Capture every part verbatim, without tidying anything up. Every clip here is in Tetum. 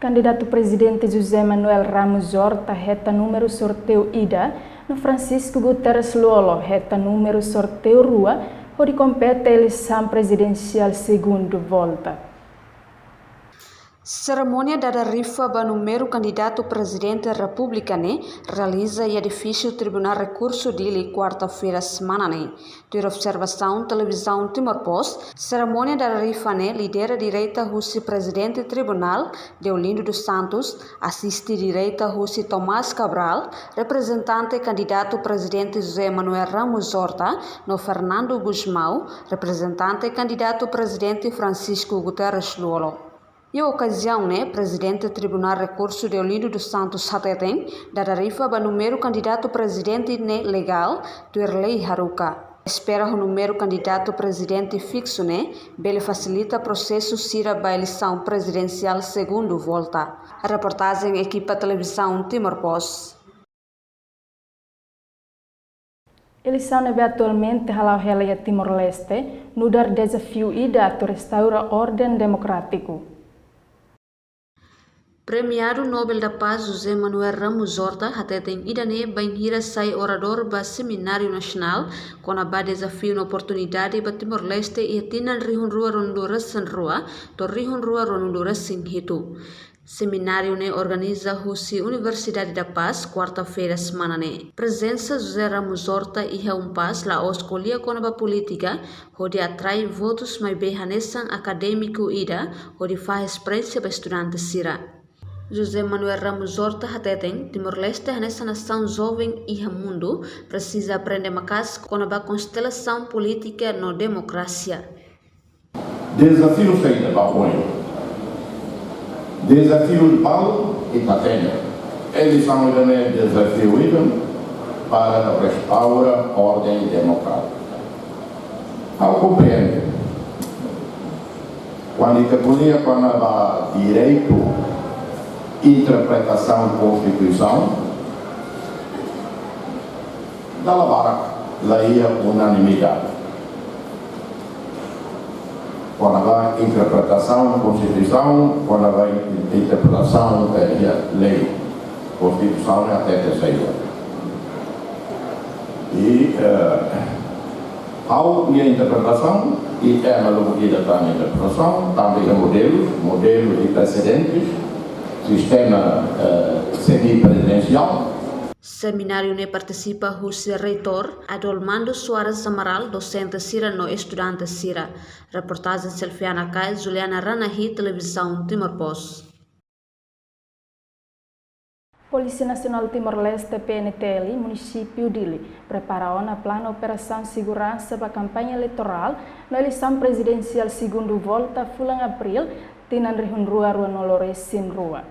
Kandidatu Prezidente José Manuel Ramos Horta hetan númeru sorteiu ida, no Francisco Guterres Lú-Olo hetan númeru sorteiu rua, hodi kompete eleisaun prezidensiál segundu volta. Serimónia dada rifa ba númeru kandidatu Prezidente Repúblika ne'e realiza iha edifísiu Tribunál Rekursu Dili, kuarta-feira semana ne'e. Tuir observasaun Televizaun Timor Post, serimónia dada rifa ne'e lidera direta husi Prezidente Tribunál, Deolindo dos Santos, asiste direta husi Tomás Cabral, reprezentante kandidatu Prezidente José Manuel Ramos Horta, no Fernando Gusmão, reprezentante kandidatu Prezidente Francisco Guterres Lú-Olo. Iha okaziaun ne'e, Prezidente Tribunál Rekursu Deolindo dos Santos hateten, dada rifa ba númeru kandidatu prezidente ne'e legál, tuir lei haruka. Espera ho númeru kandidatu prezidente fiksu ne'e bele fasilita prosesu sira ba eleisaun prezidensiál segundu volta. Reportajen ekipa Televizaun Timor Post. Eleisaun ne'ebé atualmente hala'o hela iha Timor-Leste, nu'udar dezafiu ida atu restaura orden demokrátiku. Premiadu Nobel da Paz José Manuel Ramos Horta hateten ida-ne'e bainhira sai oradór ba Semináriu Nasionál kona-ba dezafiu no oportunidade ba Timor-Leste iha tinan rihun rua ruanulu-resin-rua to'o rihun rua ruanulu-resin-hitu. Semináriu ne'e organiza husi Universidade da Paz, kuarta-feira semana ne'e. Prezensa José Ramos Horta iha UNPAZ la'ós ko'alia kona-ba polítika, hodi atrai votus maibé hanesan akadémiku ida, hodi fahe esperiénsia ba estudante sira. José Manuel Ramos Horta hateten, Timor-Leste hanesan nasaun joven iha mundu, presiza aprende maka'as kona-ba konstelasaun polítika no demokrasia. Dezafiu saida ba oin? Dezafiu balu ita hatene. Eleisaun ida-ne'e dezafiu ida para restaura orden demokrátika. Ha'u komprende. Kuandu ita ko'alia kona-ba direitu, interpretasaun Konstituisaun, dala barak la iha unanimidade. Kona-ba interpretasaun Konstituisaun, kona-ba interpretasaun, eh, iha lei. Konstituisaun ne'e hatete saida. I, eh, ha'u-nia interpretasaun, i ema lubuk ida tan interpretasaun, tanba iha modelu, modelu i presedente, sistema, eh, semiprezidensiál. Semináriu ne'e partisipa husi Reitór, Adolmando Soares Amaral, dosente sira no estudante sira. Reportajen Selfiana Kai, Juliana Ranahi, Televizaun Timor Post. Polísia Nasionál Timor-Leste, P N T L, Munisípiu Dili, prepara ona planu operasaun seguransa ba kampaña eleitorál no eleisaun prezidensiál segundu volta fulan Abríl, tinan rihun rua ruanulu-resin-rua.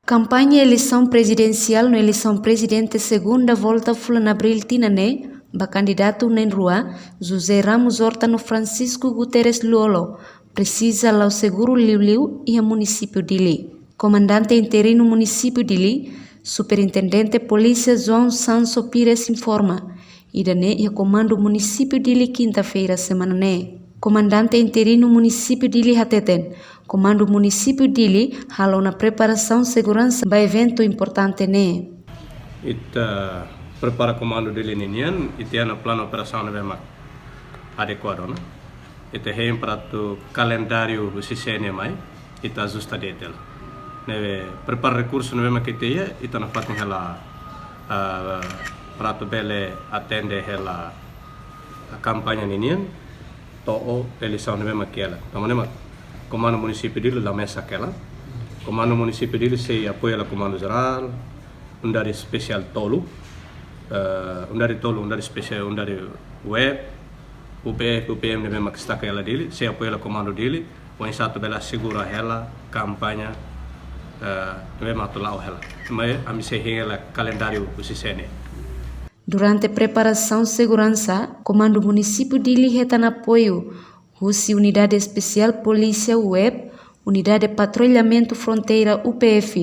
Kampaña eleisaun prezidensiál no eleisaun prezidente segunda volta fulan Abríl tinan ne'e, ba kandidatu na'in-rua, José Ramos Horta no Francisco Guterres Lú-Olo, presiza la'o seguru liuliu iha Munisípiu Dili. Komandante interinu Munisípiu Dili, Superintendente Polísia João Sancho Pires informa, ida-ne'e iha Komandu Munisípiu Dili kinta-feira semana ne'e. Komandante interinu Munisípiu Dili hateten, Komandu Munisípiu Dili halo ona preparasaun seguransa ba eventu importante ne'e. Ita prepara Komandu Dili ninian, ita iha ona planu operasaun ne'ebé mak adekuadu ona. Ita hein para atu kalendáriu husi C N E mai, ita ajusta de'it hela. Ne'ebé prepara rekursu ne'ebé mak ita iha, ita nafatin hela, ah, para atu bele atende hela kampaña ninian, to'o eleisaun ne'ebé mak hela. Tanba ne'e mak Komandu Munisípiu Dili la mesak hela. Komandu Munisípiu Dili sei apoiu hela Komandu Jerál, Unidade Espesiál tolu, eh, Unidade tolu, Unidade Espesiál, Unidade web, U P F, U P M ne'ebé mak destaka hela Dili, sei apoiu hela Komandu Dili, oinsá atu bele asegura hela kampaña, eh, ne'ebé mak atu la'o hela. Maibé ami sei hein hela kalendáriu husi C N E. Durante preparasaun seguransa, Komandu Munisípiu Dili hetan apoiu husi Unidade Espesiál Polísia web, Unidade Patrullamentu Fronteira U P F,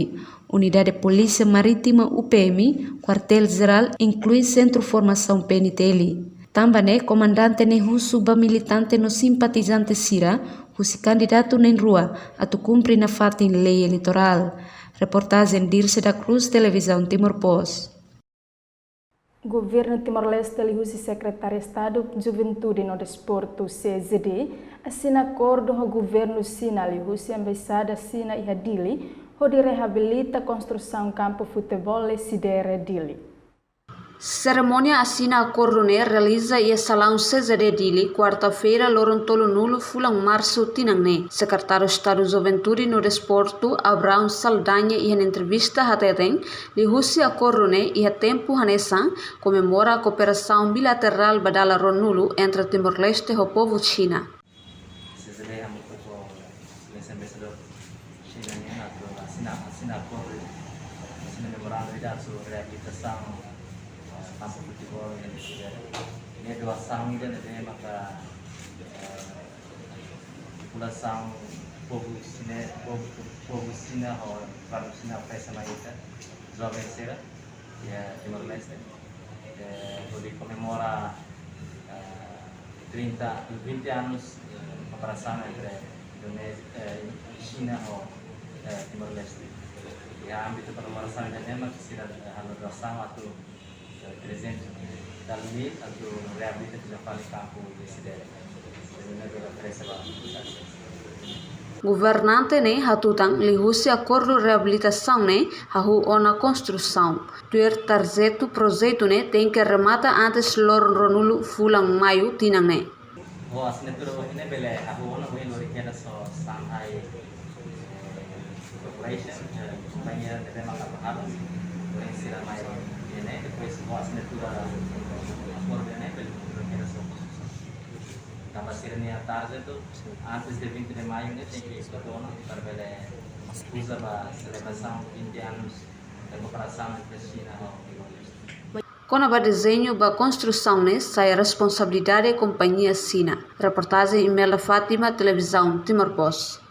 Unidade Polísia Marítima U P M, Kuartél Jerál, inklui Sentru Formasaun P N T L. Tanba ne'e, komandante ne'e husu ba militante no simpatizante sira husi kandidatu na'in-rua atu kumpre nafatin lei eleitorál. Reportajen Dirce da Cruz, Televizaun Timor Post. Governu Timor-Leste liuhusi Sekretáriu Estadu Juventude no Desportu, C Z D, asina akordu ho governu Xina liuhusi Embaixada Xina iha Dili, hodi reabilita konstrusaun kampu futeból Lecidere Dili. Serimónia asina akordu ne'e realiza iha salaun C Z D Dili, kuarta-feira, loron tolunulu fulan Marsu tinan ne'e. Sekretáriu Estadu Juventude no Desportu, Abraão Saldanha, iha entrevista hateten, liuhusi akordu ne'e iha tempu hanesan komemora kooperasaun bilaterál ba dala ruanulu entre Timor-Leste ho povu Xina. C Z D hamutuk ho Exelénsia Embaixadór Xina nian atu asina, asina akordu, asina memorandu ida atu reabilitasaun, eh, kampu futeból iha Lecidere. Ne'e doasaun ida ne'ebé maka, eh, populasaun povu Xina, povu, povu Xina ho governu Xina oferese mai ita, joven sira iha Timor-Leste. Eh, hodi komemora, eh, trinta, vinte anos, eh, kooperasaun entre Indonézia, eh, Xina ho, eh, Timor-Leste. Iha ámbitu komemorasaun ida-ne'e mak sira, eh, halo doasaun atu, eh, trezentos e tal mil atu reabilita tiha fali kampu Lecidere. Jadi, ne'e bele oferese ba Governante ne'e hatutan liuhusi akordu reabilitasaun ne'e hahú ona konstrusaun. Tuir tarjetu projetu ne'e tenke remata antes loron ruanulu fulan Maiu tinan ne'e. Ho asinatura ohin ne'e bele hahú ona, ohin lori kedas ho Shanghai, eh, Corporation, eh, kompañia ne'ebé maka halo, ohin sira mai iha ne'e, depois ho asinatura akordu ne'e bele lori kedas ho konstrusaun. Tanba sira-nia tarjetu antes de vinte de Maiu ne'e tenke estou ona para bele uza ba selebrasaun vinte anos de kooperasaun entre Xina ho Timor-Leste. Kona-ba dezeñu ba konstrusaun ne'e sai responsabilidade kompañia Xina. Reportajen Imelda Fátima, Televizaun Timor Post.